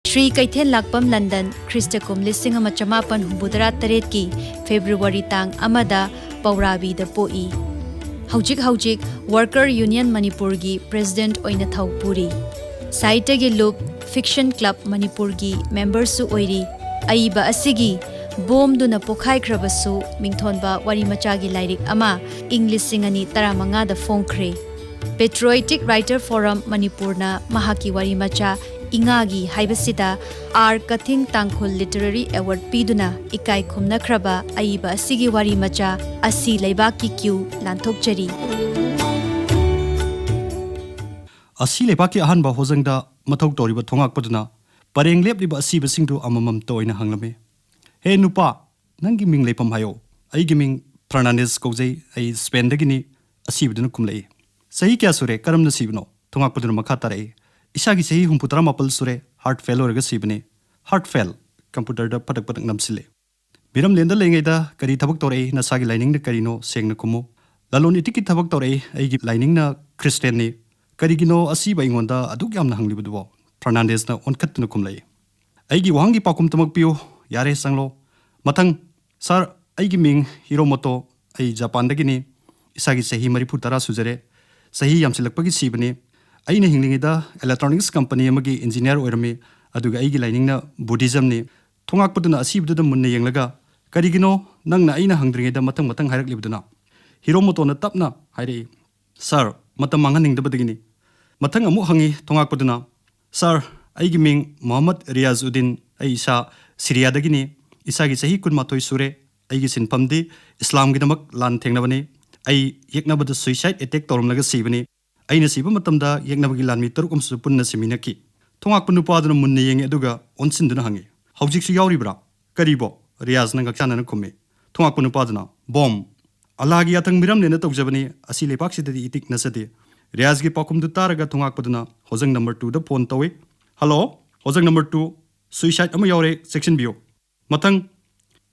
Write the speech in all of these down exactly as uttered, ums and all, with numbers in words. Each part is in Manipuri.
ꯁ꯭ꯔꯤ ꯀꯩꯊꯦꯜ ꯂꯥꯛꯄꯝ ꯂꯟꯗꯟ, ꯈ꯭ꯔꯤꯁꯇ ꯀꯨꯝ ꯂꯤꯁꯤꯡ ꯑꯃ ꯆꯃꯥꯄꯟ ꯍꯨꯝꯐꯨꯇꯔꯥ ꯇꯔꯦꯠꯀꯤ ꯐꯦꯕ꯭ꯔꯨꯋꯥꯔꯤ ꯇꯥꯡ ꯑꯃꯗ ꯄꯧꯔꯥꯕꯤꯗ ꯄꯣꯛꯏ꯫ ꯍꯧꯖꯤꯛ ꯍꯧꯖꯤꯛ ꯋꯥꯔꯀꯔ ꯌꯨꯅꯤꯌꯟ ꯃꯅꯤꯄꯨꯔꯒꯤ ꯄ꯭ꯔꯦꯁꯤꯗꯦꯟꯠ ꯑꯣꯏꯅ ꯊꯧ ꯄꯨꯔꯤ꯫ ꯁꯥꯍꯤꯇ꯭ꯌꯒꯤ ꯂꯨꯞ, ꯐꯤꯛꯁꯟ ꯀ꯭ꯂꯕ ꯃꯅꯤꯄꯨꯔꯒꯤ ꯃꯦꯝꯕꯔꯁꯨ ꯑꯣꯏꯔꯤ꯫ ꯑꯏꯕ ꯑꯁꯤꯒꯤ ꯕꯣꯝꯗꯨꯅ ꯄꯣꯈꯥꯏꯈ꯭ꯔꯕꯁꯨ ꯃꯤꯡꯊꯣꯟꯕ ꯋꯥꯔꯤ ꯃꯆꯥꯒꯤ ꯂꯥꯏꯔꯤꯛ ꯑꯃ ꯏꯪ ꯂꯤꯁꯤꯡ ꯑꯅꯤ ꯇꯔꯥꯃꯉꯥꯗ ꯐꯣꯡꯈ꯭ꯔꯦ꯫ ꯄꯦꯇ꯭ꯔꯣꯏꯇꯤꯛ ꯔꯥꯏꯇꯔ ꯐꯣꯔꯝ ꯃꯅꯤꯄꯨꯔꯅ ꯃꯍꯥꯛꯀꯤ ꯋꯥꯔꯤ ꯃꯆꯥ ꯏꯉꯥꯒꯤ ꯍꯥꯏꯕꯁꯤꯗ ꯑꯥꯔ ꯀꯊꯤꯡ ꯇꯥꯡꯈꯨꯜ ꯂꯤꯇꯔꯦꯔꯤ ꯑꯦꯋꯥꯔꯗ ꯄꯤꯗꯨꯅ ꯏꯀꯥꯏ ꯈꯨꯝꯅꯈ꯭ꯔꯕ ꯑꯏꯕ ꯑꯁꯤꯒꯤ ꯋꯥꯔꯤ ꯃꯆꯥ ꯑꯁꯤ ꯂꯩꯕꯥꯛꯀꯤ ꯀ꯭ꯌꯨ ꯂꯥꯟꯊꯣꯛꯆꯔꯤ꯫ ꯑꯁꯤ ꯂꯩꯕꯥꯛꯀꯤ ꯑꯍꯥꯟꯕ ꯍꯣꯖꯪꯗ ꯃꯊꯧ ꯇꯧꯔꯤꯕ ꯊꯣꯉꯥꯛꯄꯗꯨꯅ ꯄꯔꯦꯡ ꯂꯦꯞꯂꯤꯕ ꯑꯁꯤꯕꯁꯤꯡꯗꯨ ꯑꯃꯃꯝꯇ ꯑꯣꯏꯅ ꯍꯪꯂꯝꯃꯤ꯫ "ꯍꯦ ꯅꯨꯄꯥ, ꯅꯪꯒꯤ ꯃꯤꯡ ꯂꯩꯐꯝ ꯍꯥꯏꯌꯣ?" "ꯑꯩꯒꯤ ꯃꯤꯡ ꯐꯔꯅꯥꯟꯗꯦꯁ ꯀꯧꯖꯩ, ꯑꯩ ꯁ꯭ꯄꯦꯟꯗꯒꯤꯅꯤ", ꯑꯁꯤꯕꯗꯨꯅ ꯈꯨꯝꯂꯛꯏ꯫ "ꯆꯍꯤ ꯀꯌꯥ ꯁꯨꯔꯦ? ꯀꯔꯝꯅ ꯁꯤꯕꯅꯣ?" ꯊꯣꯉꯥꯛꯄꯗꯨꯅ ꯃꯈꯥ ꯇꯥꯔꯛꯏ꯫ "ꯏꯁꯥꯒꯤ ꯆꯍꯤ ꯍꯨꯝꯐꯨꯇꯔꯥ ꯃꯥꯄꯜ ꯁꯨꯔꯦ, ꯍꯥꯔꯠ ꯐꯦꯜ ꯑꯣꯏꯔꯒ ꯁꯤꯕꯅꯤ"꯫ Heart fail? ꯀꯝꯄ꯭ꯌꯨꯇꯔꯗ ꯐꯗꯛ ꯐꯗꯛ ꯅꯝꯁꯤꯜꯂꯤ꯫ "ꯃꯤꯔꯝꯂꯦꯟꯗ ꯂꯩꯉꯩꯗ ꯀꯔꯤ ꯊꯕꯛ ꯇꯧꯔꯛꯏ? ꯅꯁꯥꯒꯤ ꯂꯥꯏꯅꯤꯡꯅ ꯀꯔꯤꯅꯣ? ꯁꯦꯡꯅ ꯈꯨꯝꯃꯨ"꯫ "ꯂꯂꯣꯟ ꯏꯇꯤꯛꯀꯤ ꯊꯕꯛ ꯇꯧꯔꯛꯏ, ꯑꯩꯒꯤ ꯂꯥꯏꯅꯤꯡꯅ ꯈ꯭ꯔꯤꯁꯇꯦꯟꯅꯤ"꯫ "ꯀꯔꯤꯒꯤꯅꯣ ꯑꯁꯤꯕ ꯑꯩꯉꯣꯟꯗ ꯑꯗꯨꯛ ꯌꯥꯝꯅ ꯍꯪꯂꯤꯕꯗꯨꯕꯣ?" ꯐꯔꯅꯥꯟꯗꯦꯁꯅ ꯑꯣꯟꯈꯠꯇꯨꯅ ꯈꯨꯝꯂꯛꯏ꯫ "ꯑꯩꯒꯤ ꯋꯥꯍꯪꯒꯤ ꯄꯥꯎꯈꯨꯝ ꯇꯃꯛ ꯄꯤꯌꯨ"꯫ "ꯌꯥꯔꯦ, ꯆꯪꯂꯣ"꯫ ꯃꯊꯪ, "ꯁꯥꯔ, ꯑꯩꯒꯤ ꯃꯤꯡ ꯍꯤꯔꯣꯃꯣꯇꯣ, ꯑꯩ ꯖꯄꯥꯟꯗꯒꯤꯅꯤ꯫ ꯏꯁꯥꯒꯤ ꯆꯍꯤ ꯃꯔꯤꯐꯨ ꯇꯔꯥ ꯁꯨꯖꯔꯦ꯫ ꯆꯍꯤ ꯌꯥꯝꯁꯤꯜꯂꯛꯄꯒꯤ ꯁꯤꯕꯅꯤ꯫ ꯑꯩꯅ ꯍꯤꯡꯂꯤꯉꯩꯗ ꯏꯂꯦꯛꯇ꯭ꯔꯣꯅꯤꯛꯁ ꯀꯝꯄꯅꯤ ꯑꯃꯒꯤ ꯏꯟꯖꯤꯅꯤꯌꯥꯔ ꯑꯣꯏꯔꯝꯃꯤ, ꯑꯗꯨꯒ ꯑꯩꯒꯤ ꯂꯥꯏꯅꯤꯡꯅ ꯕꯨꯙꯤꯖꯝꯅꯤ"꯫ ꯊꯣꯉꯥꯛꯄꯗꯨꯅ ꯑꯁꯤꯕꯗꯨꯗ ꯃꯨꯟꯅ ꯌꯦꯡꯂꯒ, "ꯀꯔꯤꯒꯤꯅꯣ ꯅꯪꯅ ꯑꯩꯅ ꯍꯪꯗ꯭ꯔꯤꯉꯩꯗ ꯃꯊꯪ ꯃꯊꯪ ꯍꯥꯏꯔꯛꯂꯤꯕꯗꯨꯅ?" ꯍꯤꯔꯣꯃꯣꯇꯣꯅ ꯇꯞꯅ ꯍꯥꯏꯔꯛꯏ, "ꯁꯥꯔ, ꯃꯇꯝ ꯃꯥꯡꯍꯟꯅꯤꯡꯗꯕꯗꯒꯤꯅꯤ"꯫ ꯃꯊꯪ ꯑꯃꯨꯛ ꯍꯪꯉꯤ ꯊꯣꯉꯥꯛꯄꯗꯨꯅ, "ꯁꯥꯔ, ꯑꯩꯒꯤ ꯃꯤꯡ ꯃꯣꯍꯝꯃꯗ ꯔꯤꯌꯥꯖ ꯎꯗꯤꯟ, ꯑꯩ ꯏꯁꯥ ꯁꯤꯔꯤꯌꯥꯗꯒꯤꯅꯤ꯫ ꯏꯁꯥꯒꯤ ꯆꯍꯤ ꯀꯨꯟꯃꯥꯊꯣꯏ ꯁꯨꯔꯦ꯫ ꯑꯩꯒꯤ ꯁꯤꯟꯐꯝꯗꯤ ꯏꯁꯂꯥꯝꯒꯤꯗꯃꯛ ꯂꯥꯟ ꯊꯦꯡꯅꯕꯅꯤ꯫ ꯑꯩ ꯌꯦꯛꯅꯕꯗ ꯁꯨꯏꯁꯥꯏꯗ ꯑꯦꯇꯦꯛ ꯇꯧꯔꯝꯂꯒ ꯁꯤꯕꯅꯤ꯫ ꯑꯩꯅ ꯁꯤꯕ ꯃꯇꯝꯗ ꯌꯦꯛꯅꯕꯒꯤ ꯂꯥꯟꯃꯤ ꯇꯔꯨꯛ ꯑꯃꯁꯨ ꯄꯨꯟꯅ ꯁꯤꯃꯤꯟꯅꯈꯤ"꯫ ꯊꯣꯉꯥꯛꯄ ꯅꯨꯄꯥꯗꯨꯅ ꯃꯨꯟꯅ ꯌꯦꯡꯉꯤ, ꯑꯗꯨꯒ ꯑꯣꯟꯁꯤꯟꯗꯨꯅ ꯍꯪꯉꯤ, "ꯍꯧꯖꯤꯛꯁꯨ ꯌꯥꯎꯔꯤꯕ꯭ꯔꯥ?" "ꯀꯔꯤꯕꯣ?" ꯔꯤꯌꯥꯖꯅ ꯉꯛꯆꯥꯟꯅꯅ ꯈꯨꯝꯃꯤ꯫ ꯊꯣꯉꯥꯛꯄ ꯅꯨꯄꯥꯗꯨꯅ, "ꯕꯣꯝ! ꯑꯜꯂꯥꯍꯒꯤ ꯌꯥꯊꯪ ꯃꯤꯔꯝꯂꯦꯟꯅ ꯇꯧꯖꯕꯅꯤ, ꯑꯁꯤ ꯂꯩꯕꯥꯛꯁꯤꯗꯗꯤ ꯏꯇꯤꯛ ꯅꯠꯆꯗꯦ"꯫ ꯔꯤꯌꯥꯖꯒꯤ ꯄꯥꯎꯈꯨꯝꯗꯨ ꯇꯥꯔꯒ ꯊꯣꯉꯥꯛꯄꯗꯨꯅ ꯍꯣꯖꯪ ꯅꯝꯕꯔ ꯇꯨꯗ ꯐꯣꯟ ꯇꯧꯏ꯫ "ꯍꯜꯂꯣ, ꯍꯣꯖꯪ ꯅꯝꯕꯔ ꯇꯨ, ꯁꯨꯏꯁꯥꯏꯗ ꯑꯃ ꯌꯥꯎꯔꯦ, ꯆꯦꯛꯁꯤꯟꯕꯤꯌꯨ"꯫ ꯃꯊꯪ,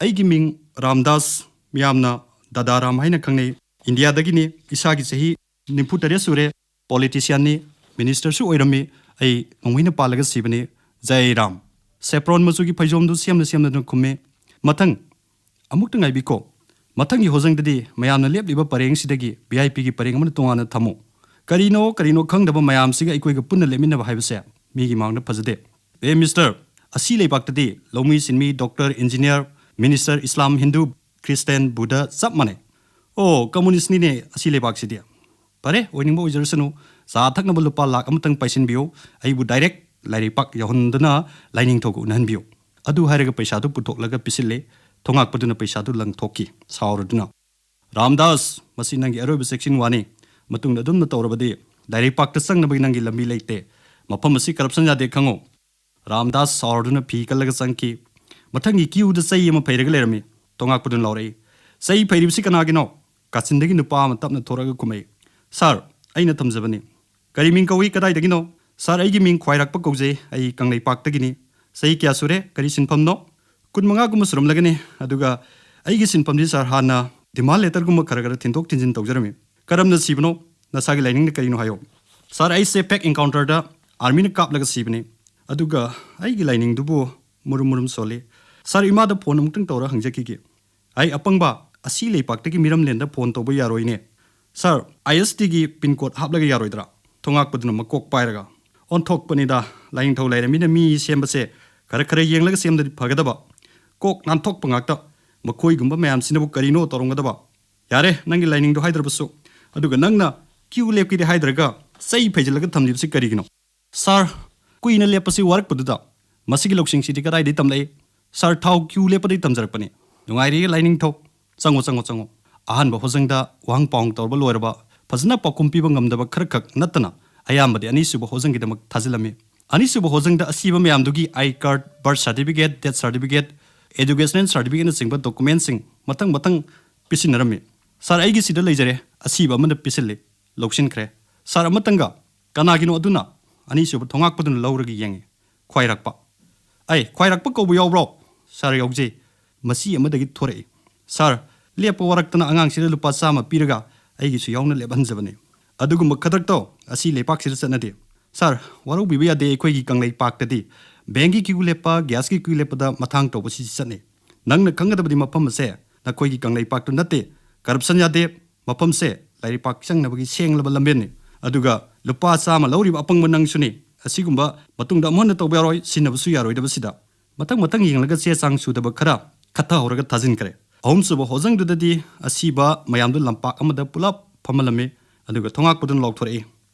"ꯑꯩꯒꯤ ꯃꯤꯡ ꯔꯥꯝꯗꯥꯁ, ꯃꯤꯌꯥꯝꯅ ꯗꯥꯗꯥ ꯔꯥꯝ ꯍꯥꯏꯅ ꯈꯪꯅꯩ, ꯏꯟꯗꯤꯌꯥꯗꯒꯤꯅꯤ꯫ ꯏꯁꯥꯒꯤ ꯆꯍꯤ ꯅꯤꯐꯨ ꯇꯔꯦꯠ ꯁꯨꯔꯦ, ꯄꯣꯂꯤꯇꯤꯁꯤꯌꯥꯟꯅꯤ, ꯃꯤꯅꯤꯁꯇꯔꯁꯨ ꯑꯣꯏꯔꯝꯃꯤ꯫ ꯑꯩ ꯅꯣꯡꯃꯩꯅ ꯄꯥꯜꯂꯒ ꯁꯤꯕꯅꯤ꯫ ꯖꯩ ꯔꯥꯝ꯫ ꯁꯦꯄ꯭ꯔꯣꯟ ꯃꯆꯨꯒꯤ ꯐꯩꯖꯣꯝꯗꯨ ꯁꯦꯝꯅ ꯁꯦꯝꯅꯗꯨꯅ ꯈꯨꯝꯃꯤ꯫ ꯃꯊꯪ꯫ ꯑꯃꯨꯛꯇ ꯉꯥꯏꯕꯤꯀꯣ꯫ ꯃꯊꯪꯒꯤ ꯍꯣꯖꯪꯗꯗꯤ ꯃꯌꯥꯝꯅ ꯂꯦꯞꯂꯤꯕ ꯄꯔꯦꯡꯁꯤꯗꯒꯤ ꯚꯤ ꯑꯥꯏ ꯄꯤꯒꯤ ꯄꯔꯦꯡ ꯑꯃꯅ ꯇꯣꯉꯥꯟꯅ ꯊꯝꯃꯨ꯫ ꯀꯔꯤꯅꯣ ꯀꯔꯤꯅꯣ ꯈꯪꯗꯕ ꯃꯌꯥꯝꯁꯤꯒ ꯑꯩꯈꯣꯏꯒ ꯄꯨꯟꯅ ꯂꯦꯞꯃꯤꯟꯅꯕ ꯍꯥꯏꯕꯁꯦ ꯃꯤꯒꯤ ꯃꯥꯡꯗ ꯐꯖꯗꯦ꯫ ꯑꯦ ꯃꯤꯁꯇꯔ, ꯑꯁꯤ ꯂꯩꯕꯥꯛꯇꯗꯤ ꯂꯧꯃꯤ ꯁꯤꯟꯃꯤ, ꯗꯣꯛꯇꯔ, ꯏꯟꯖꯤꯅꯤꯌꯥꯔ, ꯃꯤꯅꯤꯁꯇꯔ, ꯏꯁꯂꯥꯝ, ꯍꯤꯟꯗꯨ, ꯈ꯭ꯔꯤꯁꯇꯦꯟ, ꯕꯨꯙ ꯆꯞ ꯃꯥꯟꯅꯩ꯫ ꯑꯣ, ꯀꯝꯃꯨꯅꯤꯁ꯭ꯠꯅꯤꯅꯦ ꯑꯁꯤ ꯂꯩꯕꯥꯛꯁꯤꯗꯤ꯫ ꯐꯔꯦ, ꯑꯣꯏꯅꯤꯡꯕ ꯑꯣꯏꯖꯔꯁꯅꯨ꯫ ꯆꯥ ꯊꯛꯅꯕ ꯂꯨꯄꯥ ꯂꯥꯛ ꯑꯃꯇꯪ ꯄꯥꯏꯁꯤꯟꯕꯤꯌꯨ꯫ ꯑꯩꯕꯨ ꯗꯥꯏꯔꯦꯛ ꯂꯥꯏꯔꯩꯄꯥꯛ ꯌꯧꯍꯟꯗꯨꯅ ꯂꯥꯏꯅꯤꯡꯊꯧꯒ ꯎꯅꯍꯟꯕꯤꯌꯨ꯫ ꯑꯗꯨ ꯍꯥꯏꯔꯒ ꯄꯩꯁꯥꯗꯨ ꯄꯨꯊꯣꯛꯂꯒ ꯄꯤꯁꯤꯜꯂꯦ꯫ ꯊꯣꯉꯥꯛꯄꯗꯨꯅ ꯄꯩꯁꯥꯗꯨ ꯂꯪꯊꯣꯛꯈꯤ ꯁꯥꯎꯔꯗꯨꯅ꯫ ꯔꯥꯝꯗꯥꯁ, ꯃꯁꯤ ꯅꯪꯒꯤ ꯑꯔꯣꯏꯕ ꯆꯦꯛꯁꯤꯟ ꯋꯥꯅꯤ꯫ ꯃꯇꯨꯡꯗ ꯑꯗꯨꯝꯅ ꯇꯧꯔꯕꯗꯤ ꯂꯥꯏꯔꯩꯄꯥꯛꯇ ꯆꯪꯅꯕꯒꯤ ꯅꯪꯒꯤ ꯂꯝꯕꯤ ꯂꯩꯇꯦ꯫ ꯃꯐꯝ ꯑꯁꯤ ꯀꯔꯞꯁꯟ ꯌꯥꯗꯦ ꯈꯪꯉꯨ꯫ ꯔꯥꯝꯗꯥꯁ ꯁꯥꯎꯔꯗꯨꯅ ꯐꯤ ꯀꯜꯂꯒ ꯆꯪꯈꯤ꯫ ꯃꯊꯪꯒꯤ ꯀ꯭ꯌꯨꯗ ꯆꯩ ꯑꯃ ꯐꯩꯔꯒ ꯂꯩꯔꯝꯃꯤ꯫ ꯊꯣꯉꯥꯛꯄꯗꯨꯅ ꯂꯥꯎꯔꯛꯏ, "ꯆꯩ ꯐꯩꯔꯤꯕꯁꯤ ꯀꯅꯥꯒꯤꯅꯣ?" ꯀꯥꯆꯤꯟꯗꯒꯤ ꯅꯨꯄꯥ ꯑꯃ ꯇꯞꯅ ꯊꯣꯔꯛꯑꯒ ꯈꯨꯝꯃꯛꯏ, "ꯁꯥꯔ, ꯑꯩꯅ ꯊꯝꯖꯕꯅꯤ꯫" "ꯀꯔꯤ ꯃꯤꯡ ꯀꯧꯏ? ꯀꯗꯥꯏꯗꯒꯤꯅꯣ?" "ꯁꯥꯔ, ꯑꯩꯒꯤ ꯃꯤꯡ ꯈ꯭ꯋꯥꯏꯔꯥꯛꯄ ꯀꯧꯖꯩ꯫ ꯑꯩ ꯀꯪꯂꯩꯄꯥꯛꯇꯒꯤꯅꯤ꯫" "ꯆꯍꯤ ꯀꯌꯥ ꯁꯨꯔꯦ? ꯀꯔꯤ ꯁꯤꯟꯐꯝꯅꯣ?" "ꯀꯨꯟ ꯃꯉꯥꯒꯨꯝꯕ ꯁꯨꯔꯝꯂꯒꯅꯤ꯫ ꯑꯗꯨꯒ ꯑꯩꯒꯤ ꯁꯤꯟꯐꯝꯗꯤ ꯁꯥꯔ ꯍꯥꯟꯅ ꯗꯤꯃꯥꯟ ꯂꯦꯇꯔꯒꯨꯝꯕ ꯈꯔ ꯈꯔ ꯊꯤꯟꯗꯣꯛ ꯊꯤꯟꯖꯤꯟ ꯇꯧꯖꯔꯝꯃꯤ꯫" "ꯀꯔꯝꯅ ꯁꯤꯕꯅꯣ? ꯅꯁꯥꯒꯤ ꯂꯥꯏꯅꯤꯡꯅ ꯀꯔꯤꯅꯣ ꯍꯥꯏꯌꯣ꯫" "ꯁꯥꯔ, ꯑꯩꯁꯦ ꯐꯦꯛ ꯑꯦꯟꯀꯥꯎꯟꯇꯔꯗ ꯑꯥꯔꯃꯤꯅ ꯀꯥꯞꯂꯒ ꯁꯤꯕꯅꯤ꯫ ꯑꯗꯨꯒ ꯑꯩꯒꯤ ꯂꯥꯏꯅꯤꯡꯗꯨꯕꯨ ꯃꯨꯔꯨꯝ ꯃꯨꯔꯨꯝ ꯁꯣꯜꯂꯤ꯫" "ꯁꯥꯔ, ꯏꯃꯥꯗ ꯐꯣꯟ ꯑꯃꯨꯛꯇꯪ ꯇꯧꯔ ꯍꯪꯖꯈꯤꯒꯦ꯫ ꯑꯩ ꯑꯄꯪꯕ, ꯑꯁꯤ ꯂꯩꯄꯥꯛꯇꯒꯤ ꯃꯤꯔꯝꯂꯦꯟꯗ ꯐꯣꯟ ꯇꯧꯕ ꯌꯥꯔꯣꯏꯅꯦ꯫" "ꯁꯥꯔ, ꯑꯥꯏ ꯑꯦꯁ ꯇꯤꯒꯤ ꯄꯤꯟ ꯀꯣꯗ ꯍꯥꯞꯂꯒ ꯌꯥꯔꯣꯏꯗ꯭ꯔꯥ?" ꯊꯣꯉꯥꯛꯄꯗꯨꯅ ꯃꯀꯣꯛ ꯄꯥꯏꯔꯒ, "ꯑꯣꯟꯊꯣꯛꯄꯅꯤꯗ, ꯂꯥꯏꯅꯤꯡꯊꯧ ꯂꯩꯔꯝꯃꯤꯅ ꯃꯤ ꯁꯦꯝꯕꯁꯦ ꯈꯔ ꯈꯔ ꯌꯦꯡꯂꯒ ꯁꯦꯝꯗꯗꯤ ꯐꯒꯗꯕ꯫ ꯀꯣꯛ ꯅꯥꯟꯊꯣꯛꯄ ꯉꯥꯛꯇ꯫ ꯃꯈꯣꯏꯒꯨꯝꯕ ꯃꯌꯥꯝꯁꯤꯅꯕꯨ ꯀꯔꯤꯅꯣ ꯇꯧꯔꯝꯒꯗꯕ? ꯌꯥꯔꯦ, ꯅꯪꯒꯤ ꯂꯥꯏꯅꯤꯡꯗꯣ ꯍꯥꯏꯗ꯭ꯔꯕꯁꯨ꯫ ꯑꯗꯨꯒ ꯅꯪꯅ ꯀ꯭ꯌꯨ ꯂꯦꯞꯀꯦꯗꯤ ꯍꯥꯏꯗ꯭ꯔꯒ ꯆꯩ ꯐꯩꯖꯤꯜꯂꯒ ꯊꯝꯂꯤꯕꯁꯤ ꯀꯔꯤꯒꯤꯅꯣ?" "ꯁꯥꯔ, ꯀꯨꯏꯅ ꯂꯦꯞꯄꯁꯤ ꯋꯥꯔꯛꯄꯗꯨꯗ꯫ ꯃꯁꯤꯒꯤ ꯂꯧꯁꯤꯡꯁꯤꯗꯤ ꯀꯗꯥꯏꯗꯒꯤ ꯇꯝꯂꯛꯏ? ꯁꯥꯔ, ꯊꯥꯎ ꯀ꯭ꯌꯨ ꯂꯦꯞꯄꯗꯒꯤ ꯇꯝꯖꯔꯛꯄꯅꯤ꯫ ꯅꯨꯡꯉꯥꯏꯔꯤꯌꯦ ꯂꯥꯏꯅꯤꯡꯊꯧ꯫ ꯆꯪꯉꯣ, ꯆꯪꯉꯣ, ꯆꯪꯉꯣ꯫" ꯑꯍꯥꯟꯕ ꯍꯣꯖꯪꯗ ꯋꯥꯍꯪ ꯄꯥꯎꯍꯪ ꯇꯧꯔꯕ ꯂꯣꯏꯔꯕ, ꯐꯖꯅ ꯄꯥꯎꯈꯨꯝ ꯄꯤꯕ ꯉꯝꯗꯕ ꯈꯔꯈꯛ ꯅꯠꯇꯅ ꯑꯌꯥꯝꯕꯗꯤ ꯑꯅꯤꯁꯨꯕ ꯍꯣꯖꯪꯒꯤꯗꯃꯛ ꯊꯥꯖꯤꯜꯂꯝꯃꯤ꯫ ꯑꯅꯤꯁꯨꯕ ꯍꯣꯖꯪꯗ ꯑꯁꯤꯕ ꯃꯌꯥꯝꯗꯨꯒꯤ I card, birth certificate, death certificate, educational ꯁꯥꯔꯇꯤꯐꯤꯀꯦꯠꯅꯆꯤꯡꯕ ꯗꯣꯀꯨꯃꯦꯟꯁꯤꯡ ꯃꯊꯪ ꯃꯊꯪ ꯄꯤꯁꯤꯟꯅꯔꯝꯃꯤ꯫ "ꯁꯥꯔ, ꯑꯩꯒꯤꯁꯤꯗ ꯂꯩꯖꯔꯦ꯫" ꯑꯁꯤꯕ ꯑꯃꯅ ꯄꯤꯁꯤꯜꯂꯤ꯫ ꯂꯧꯁꯤꯟꯈ꯭ꯔꯦ꯫ "ꯁꯥꯔ, ꯑꯃꯇꯪꯒ꯫" "ꯀꯅꯥꯒꯤꯅꯣ ꯑꯗꯨꯅ?" ꯑꯅꯤꯁꯨꯕ ꯊꯣꯉꯥꯛꯄꯗꯨꯅ ꯂꯧꯔꯒ ꯌꯦꯡꯉꯤ꯫ "ꯈ꯭ꯋꯥꯏꯔꯥꯛꯄ꯫" "ꯑꯩ, ꯈ꯭ꯋꯥꯏꯔꯥꯛꯄ ꯀꯧꯕ ꯌꯥꯎꯕ꯭ꯔꯣ?" "ꯁꯥꯔ, ꯌꯥꯎꯖꯩ꯫" ꯃꯆꯤ ꯑꯃꯗꯒꯤ ꯊꯣꯔꯛꯏ꯫ "ꯁꯥꯔ, ꯂꯦꯞꯄ ꯋꯥꯔꯛꯇꯅ ꯑꯉꯥꯡꯁꯤꯗ ꯂꯨꯄꯥ ꯆꯥꯝꯃ ꯄꯤꯔꯒ ꯑꯩꯒꯤꯁꯨ ꯌꯥꯎꯅ ꯂꯦꯞꯍꯟꯖꯕꯅꯤ꯫ ꯑꯗꯨꯒꯨꯝꯕ ꯈꯗ꯭ꯔꯛꯇꯣ ꯑꯁꯤ ꯂꯩꯄꯥꯛꯁꯤꯗ ꯆꯠꯅꯗꯦ꯫ ꯁꯥꯔ, ꯋꯥꯔꯧꯕꯤꯕ ꯌꯥꯗꯦ, ꯑꯩꯈꯣꯏꯒꯤ ꯀꯪꯂꯩꯄꯥꯛꯇꯗꯤ ꯕꯦꯡꯒꯤ ꯀ꯭ꯌꯨ ꯂꯦꯞꯄ, ꯒ꯭ꯌꯥꯁꯀꯤ ꯀ꯭ꯌꯨ ꯂꯦꯞꯄꯗ ꯃꯊꯥꯡ ꯇꯧꯕ ꯁꯤꯁꯤ ꯆꯠꯅꯩ꯫ ꯅꯪꯅ ꯈꯪꯒꯗꯕꯗꯤ ꯃꯐꯝ ꯑꯁꯦ ꯅꯈꯣꯏꯒꯤ ꯀꯪꯂꯩꯄꯥꯛꯇꯨ ꯅꯠꯇꯦ꯫ ꯀꯔꯞꯁꯟ ꯌꯥꯗꯦ꯫ ꯃꯐꯝꯁꯦ ꯂꯥꯏꯔꯩꯄꯥꯛ ꯆꯪꯅꯕꯒꯤ ꯁꯦꯡꯂꯕ ꯂꯝꯕꯦꯟꯅꯤ꯫ ꯑꯗꯨꯒ ꯂꯨꯄꯥ ꯆꯥꯝꯃ ꯂꯧꯔꯤꯕ ꯑꯄꯪꯕ ꯅꯪꯁꯨꯅꯤ꯫ ꯑꯁꯤꯒꯨꯝꯕ ꯃꯇꯨꯡꯗ ꯑꯃꯨꯛ ꯍꯟꯅ ꯇꯧꯕ ꯌꯥꯔꯣꯏ, ꯁꯤꯖꯤꯟꯅꯕꯁꯨ ꯌꯥꯔꯣꯏꯗꯕꯁꯤꯗ꯫ ꯃꯊꯪ ꯃꯊꯪ ꯌꯦꯡꯂꯒ ꯆꯦ ꯆꯥꯡ ꯁꯨꯗꯕ ꯈꯔ ꯈꯠꯊꯍꯧꯔꯒ ꯊꯥꯖꯤꯟꯈ꯭ꯔꯦ꯫ ꯑꯍꯨꯝꯁꯨꯕ ꯍꯣꯖꯪꯗꯨꯗꯗꯤ ꯑꯁꯤꯕ ꯃꯌꯥꯝꯗꯨ ꯂꯝꯄꯥꯛ ꯑꯃꯗ ꯄꯨꯂꯞ ꯐꯝꯍꯜꯂꯝꯃꯤ꯫ ꯑꯗꯨꯒ ꯊꯣꯉꯥꯛꯄꯗꯨꯅ ꯂꯥꯎꯊꯣꯔꯛꯏ,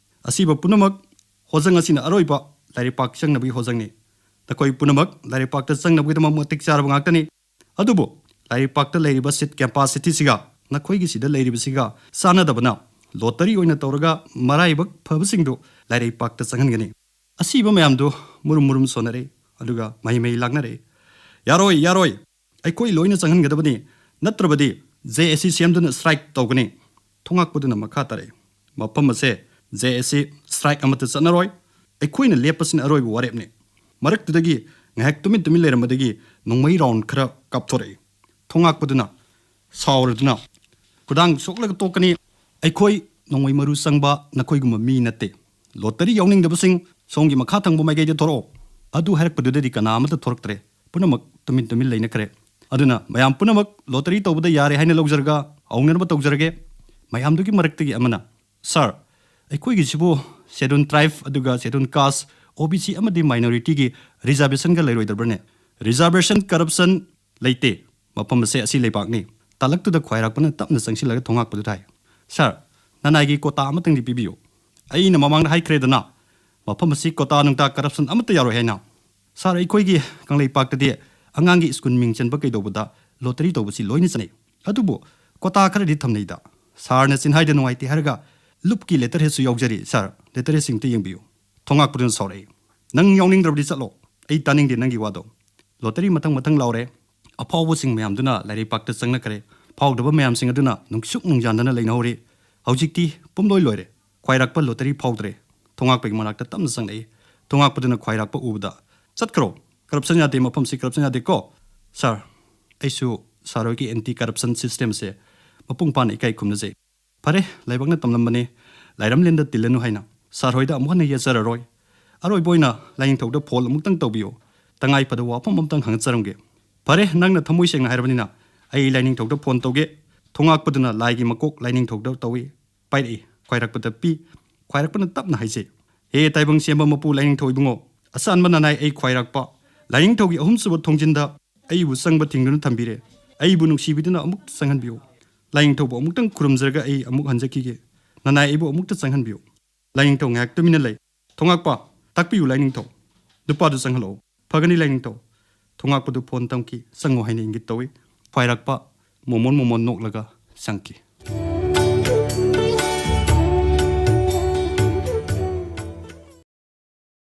"ꯑꯁꯤꯕ ꯄꯨꯝꯅꯃꯛ ꯍꯣꯖꯪ ꯑꯁꯤꯅ ꯑꯔꯣꯏꯕ ꯂꯥꯏꯔꯩꯄꯥꯛ ꯆꯪꯅꯕꯒꯤ ꯍꯣꯖꯪꯅꯤ꯫ ꯅꯈꯣꯏ ꯄꯨꯝꯅꯃꯛ ꯂꯥꯏꯔꯩꯄꯥꯛꯇ ꯆꯪꯅꯕꯒꯤꯗꯃꯛ ꯃꯇꯤꯛ ꯆꯥꯔꯕ ꯉꯥꯛꯇꯅꯤ꯫ ꯑꯗꯨꯕꯨ ꯂꯥꯏꯔꯩꯄꯥꯛꯇ ꯂꯩꯔꯤꯕ ꯁꯤꯠ ꯀꯦꯄꯥꯁꯤꯇꯤꯁꯤꯒ ꯅꯈꯣꯏꯒꯤ ꯁꯤꯗ ꯂꯩꯔꯤꯕꯁꯤꯒ ꯆꯥꯟꯅꯗꯕꯅ ꯂꯣꯇꯔꯤ ꯑꯣꯏꯅ ꯇꯧꯔꯒ ꯃꯔꯥꯏꯕꯛ ꯐꯕꯁꯤꯡꯗꯨ ꯂꯥꯏꯔꯩꯄꯥꯛꯇ ꯆꯪꯍꯟꯒꯅꯤ꯫" ꯑꯁꯤꯕ ꯃꯌꯥꯝꯗꯨ ꯃꯨꯔꯨꯝ ꯃꯨꯔꯨꯝ ꯁꯣꯟꯅꯔꯦ, ꯑꯗꯨꯒ ꯃꯍꯩ ꯃꯍꯩ ꯂꯥꯛꯅꯔꯦ꯫ "ꯌꯥꯔꯣꯏ, ꯌꯥꯔꯣꯏ, ꯑꯩꯈꯣꯏ ꯂꯣꯏꯅ ꯆꯪꯍꯟꯒꯗꯕꯅꯤ, ꯅꯠꯇ꯭ꯔꯕꯗꯤ ꯖꯦ ꯑꯦ ꯁꯤ ꯁꯦꯝꯗꯨꯅ ꯁ꯭ꯇ꯭ꯔꯥꯏꯛ ꯇꯧꯒꯅꯤ꯫" ꯊꯣꯉꯥꯛꯄꯗꯨꯅ ꯃꯈꯥ ꯇꯥꯔꯛꯏ, "ꯃꯐꯝ ꯑꯁꯦ ꯖꯦ ꯑꯦ ꯁꯤ ꯁ꯭ꯇ꯭ꯔꯥꯏꯛ ꯑꯃꯠꯇ ꯆꯠꯅꯔꯣꯏ꯫ ꯑꯩꯈꯣꯏꯅ ꯂꯦꯞꯄꯁꯤꯅ ꯑꯔꯣꯏꯕ ꯋꯥꯔꯦꯞꯅꯤ꯫ ꯃꯔꯛꯇꯨꯗꯒꯤ ꯉꯥꯏꯍꯥꯛ ꯇꯨꯃꯤꯟ ꯇꯨꯃꯤꯟ ꯂꯩꯔꯝꯕꯗꯒꯤ ꯅꯣꯡꯃꯩ ꯔꯥꯎꯟ ꯈꯔ ꯀꯥꯞꯊꯣꯔꯛꯏ꯫" ꯊꯣꯉꯥꯛꯄꯗꯨꯅ ꯁꯥꯎꯔꯗꯨꯅ, "ꯈꯨꯗꯥꯡ ꯁꯣꯛꯂꯒ ꯇꯣꯛꯀꯅꯤ꯫ ꯑꯩꯈꯣꯏ ꯅꯣꯡꯃꯩ ꯃꯔꯨ ꯆꯪꯕ ꯅꯈꯣꯏꯒꯨꯝꯕ ꯃꯤ ꯅꯠꯇꯦ꯫ ꯂꯣꯇꯔꯤ ꯌꯥꯎꯅꯤꯡꯗꯕꯁꯤꯡ ꯁꯣꯝꯒꯤ ꯃꯈꯥ ꯊꯪꯕ ꯃꯥꯏꯀꯩꯗ ꯊꯣꯔꯛꯑꯣ꯫" ꯑꯗꯨ ꯍꯥꯏꯔꯛꯄꯗꯨꯗꯗꯤ ꯀꯅꯥ ꯑꯃꯠꯇ ꯊꯣꯔꯛꯇ꯭ꯔꯦ꯫ ꯄꯨꯝꯅꯃꯛ ꯇꯨꯃꯤꯟ ꯇꯨꯃꯤꯟ ꯂꯩꯅꯈ꯭ꯔꯦ꯫ ꯑꯗꯨꯅ ꯃꯌꯥꯝ ꯄꯨꯝꯅꯃꯛ ꯂꯣꯇꯔꯤ ꯇꯧꯕꯗ ꯌꯥꯔꯦ ꯍꯥꯏꯅ ꯂꯧꯖꯔꯒ ꯍꯧꯅꯅꯕ ꯇꯧꯖꯔꯒꯦ꯫ ꯃꯌꯥꯝꯗꯨꯒꯤ ꯃꯔꯛꯇꯒꯤ ꯑꯃꯅ, "ꯁꯥꯔ, ꯑꯩꯈꯣꯏꯒꯤꯁꯤꯕꯨ ꯁꯦꯗꯨꯜ ꯇ꯭ꯔꯥꯏꯕ ꯑꯗꯨꯒ ꯁꯦꯗꯨꯜ ꯀꯥꯁ, ꯑꯣ ꯕꯤ ꯁꯤ ꯑꯃꯗꯤ ꯃꯥꯏꯅꯣꯔꯤꯇꯤꯒꯤ ꯔꯤꯖꯥꯔꯕꯦꯁꯟꯒ ꯂꯩꯔꯣꯏꯗꯕ꯭ꯔꯅꯦ?" "ꯔꯤꯖꯥꯔꯕꯦꯁꯟ, ꯀꯔꯞꯁꯟ ꯂꯩꯇꯦ꯫ ꯃꯐꯝ ꯑꯁꯦ ꯑꯁꯤ ꯂꯩꯕꯥꯛꯅꯤ꯫" ꯇꯥꯂꯛꯇꯨꯗ ꯈ꯭ꯋꯥꯏꯔꯥꯛꯄꯅ ꯇꯞꯅ ꯆꯪꯁꯤꯜꯂꯒ ꯊꯣꯉꯥꯛꯄꯗꯨ ꯊꯥꯏ꯫ "ꯁꯥꯔ, ꯅꯅꯥꯏꯒꯤ ꯀꯣꯇꯥ ꯑꯃꯇꯪꯗꯤ ꯄꯤꯕꯤꯌꯨ꯫ ꯑꯩꯅ ꯃꯃꯥꯡꯗ ꯍꯥꯏꯈ꯭ꯔꯦꯗꯅ, ꯃꯐꯝ ꯑꯁꯤ ꯀꯣꯇꯥ ꯅꯨꯡꯇꯥ ꯀꯔꯞꯁꯟ ꯑꯃꯠꯇ ꯌꯥꯔꯣꯏ ꯍꯥꯏꯅ꯫ ꯁꯥꯔ, ꯑꯩꯈꯣꯏꯒꯤ ꯀꯪꯂꯩꯄꯥꯛꯇꯗꯤ ꯑꯉꯥꯡꯒꯤ ꯁ꯭ꯀꯨꯜ ꯃꯤꯡ ꯆꯟꯕ ꯀꯩꯗꯧꯕꯗ ꯂꯣꯇꯔꯤ ꯇꯧꯕꯁꯤ ꯂꯣꯏꯅ ꯆꯠꯅꯩ꯫ ꯑꯗꯨꯕꯨ ꯀꯣꯇꯥ ꯈꯔꯗꯤ ꯊꯝꯅꯩꯗ꯫ ꯁꯥꯔꯅ ꯆꯤꯟꯍꯥꯏꯗ ꯅꯨꯡꯉꯥꯏꯇꯦ ꯍꯥꯏꯔꯒ ꯂꯨꯞꯀꯤ ꯂꯦꯇꯔ ꯍꯦꯗꯁꯨ ꯌꯥꯎꯖꯔꯤ ꯁꯥꯔ, ꯂꯦꯇꯔ ꯍꯦꯗꯁꯤꯡ ꯑꯝꯇ ꯌꯦꯡꯕꯤꯌꯨ꯫" ꯊꯣꯉꯥꯛꯄꯗꯨꯅ ꯁꯥꯎꯔꯛꯏ, "ꯅꯪ ꯌꯥꯎꯅꯤꯡꯗ꯭ꯔꯕꯗꯤ ꯆꯠꯂꯣ, ꯑꯩ ꯇꯥꯅꯤꯡꯗꯦ ꯅꯪꯒꯤ ꯋꯥꯗꯣ꯫" ꯂꯣꯇꯔꯤ ꯃꯊꯪ ꯃꯊꯪ ꯂꯥꯎꯔꯦ꯫ ꯑꯐꯥꯎꯕꯁꯤꯡ ꯃꯌꯥꯝꯗꯨꯅ ꯂꯥꯏꯔꯩꯄꯥꯛꯇ ꯆꯪꯅꯈ꯭ꯔꯦ꯫ ꯐꯥꯎꯗꯕ ꯃꯌꯥꯝꯁꯤꯡ ꯑꯗꯨꯅ ꯅꯨꯡꯁꯨꯛ ꯅꯨꯡꯖꯥꯟꯗꯅ ꯂꯩꯅꯍꯧꯔꯤ꯫ ꯍꯧꯖꯤꯛꯇꯤ ꯄꯨꯝꯂꯣꯏ ꯂꯣꯏꯔꯦ꯫ ꯈ꯭ꯋꯥꯏꯔꯥꯛꯄ ꯂꯣꯇꯔꯤ ꯐꯥꯎꯗ꯭ꯔꯦ꯫ ꯊꯣꯉꯥꯛꯄꯒꯤ ꯃꯅꯥꯛꯇ ꯇꯞꯅ ꯆꯪꯂꯛꯏ꯫ ꯊꯣꯉꯥꯛꯄꯗꯨꯅ ꯈ꯭ꯋꯥꯏꯔꯥꯛꯄ ꯎꯕꯗ, "ꯆꯠꯈ꯭ꯔꯣ, ꯀꯔꯞꯁꯟ ꯌꯥꯗꯦ, ꯃꯐꯝꯁꯤ ꯀꯔꯞꯁꯟ ꯌꯥꯗꯦꯀꯣ꯫" "ꯁꯥꯔ, ꯑꯩꯁꯨ ꯁꯥꯔ ꯍꯣꯏꯒꯤ ꯑꯦꯟꯇꯤ ꯀꯔꯞꯁꯟ ꯁꯤꯁꯇꯦꯝꯁꯦ ꯃꯄꯨꯡ ꯐꯥꯅ ꯏꯀꯥꯏ ꯈꯨꯝꯅꯖꯩ꯫" "ꯐꯔꯦ, ꯂꯥꯏꯕꯛꯅ ꯇꯝꯂꯝꯕꯅꯤ, ꯂꯥꯏꯔꯝꯂꯦꯟꯗ ꯇꯤꯜꯂꯅꯨ ꯍꯥꯏꯅ꯫ ꯁꯥꯔ ꯍꯣꯏꯗ ꯑꯃꯨꯛ ꯍꯟꯅ ꯌꯦꯠꯆꯔꯔꯣꯏ꯫ ꯑꯔꯣꯏꯕ ꯑꯣꯏꯅ ꯂꯥꯏꯅꯤꯡꯊꯧꯗ ꯐꯣꯟ ꯑꯃꯨꯛꯇꯪ ꯇꯧꯕꯤꯌꯨ꯫ ꯇꯉꯥꯏ ꯐꯗꯕ ꯋꯥꯐꯝ ꯑꯃꯇꯪ ꯍꯪꯒꯠꯆꯔꯝꯒꯦ꯫ ꯐꯔꯦ, ꯅꯪꯅ ꯊꯃꯣꯏ ꯁꯦꯡꯅ ꯍꯥꯏꯔꯕꯅꯤꯅ ꯑꯩ ꯂꯥꯏꯅꯤꯡꯊꯧꯗ ꯐꯣꯟ ꯇꯧꯒꯦ꯫ ꯊꯣꯉꯥꯛꯄꯗꯨꯅ ꯂꯥꯏꯒꯤ ꯃꯀꯣꯛ ꯂꯥꯏꯅꯤꯡꯊꯧꯗ ꯇꯧꯏ꯫ ꯄꯥꯏꯔꯛꯏ꯫ ꯈ꯭ꯋꯥꯏꯔꯛꯄꯗ ꯄꯤ꯫ ꯈ꯭ꯋꯥꯏꯔꯛꯄꯅ ꯇꯞꯅ ꯍꯥꯏꯖꯩ, "ꯍꯦ ꯇꯥꯏꯕꯪ ꯁꯦꯝꯕ ꯃꯄꯨ ꯂꯥꯏꯅꯤꯡꯊꯧ ꯏꯕꯨꯡꯉꯣ, ꯑꯆꯥꯟꯕ ꯅꯅꯥꯏ ꯑꯩ ꯈ꯭ꯋꯥꯏꯔꯥꯛꯄ ꯂꯥꯏꯅꯤꯡꯊꯧꯒꯤ ꯑꯍꯨꯝꯁꯨꯕ ꯊꯣꯡꯖꯤꯟꯗ ꯑꯩꯕꯨ ꯆꯪꯕ ꯊꯤꯡꯗꯨꯅ ꯊꯝꯕꯤꯔꯦ꯫ ꯑꯩꯕꯨ ꯅꯨꯡꯁꯤꯕꯤꯗꯨꯅ ꯑꯃꯨꯛꯇ ꯆꯪꯍꯟꯕꯤꯌꯨ꯫ ꯂꯥꯏꯅꯤꯡꯊꯧꯕꯨ ꯑꯃꯨꯛꯇꯪ ꯈꯨꯔꯨꯝꯖꯔꯒ ꯑꯩ ꯑꯃꯨꯛ ꯍꯟꯖꯈꯤꯒꯦ꯫ ꯅꯅꯥꯏ ꯑꯩꯕꯨ ꯑꯃꯨꯛꯇ ꯆꯪꯍꯟꯕꯤꯌꯨ꯫" ꯂꯥꯏꯅꯤꯡꯊꯧ ꯉꯥꯏꯍꯥꯛ ꯇꯨꯃꯤꯟꯅ ꯂꯩ꯫ "ꯊꯣꯉꯥꯛꯄ, ꯇꯥꯛꯄꯤꯌꯨ ꯂꯥꯏꯅꯤꯡꯊꯧ꯫ ꯅꯨꯄꯥꯗꯨ ꯆꯪꯍꯜꯂꯛꯎ꯫" "ꯐꯒꯅꯤ ꯂꯥꯏꯅꯤꯡꯊꯧ꯫" ꯊꯣꯉꯥꯛꯄꯗꯨ ꯐꯣꯟ ꯇꯝꯈꯤ꯫ "ꯆꯪꯉꯣ" ꯍꯥꯏꯅ ꯏꯪꯒꯤꯠ ꯇꯧꯏ꯫ ꯈ꯭ꯋꯥꯏꯔꯥꯛꯄ ꯃꯣꯃꯣꯟ ꯃꯣꯃꯣꯟ ꯅꯣꯛꯂꯒ ꯆꯪꯈꯤ꯫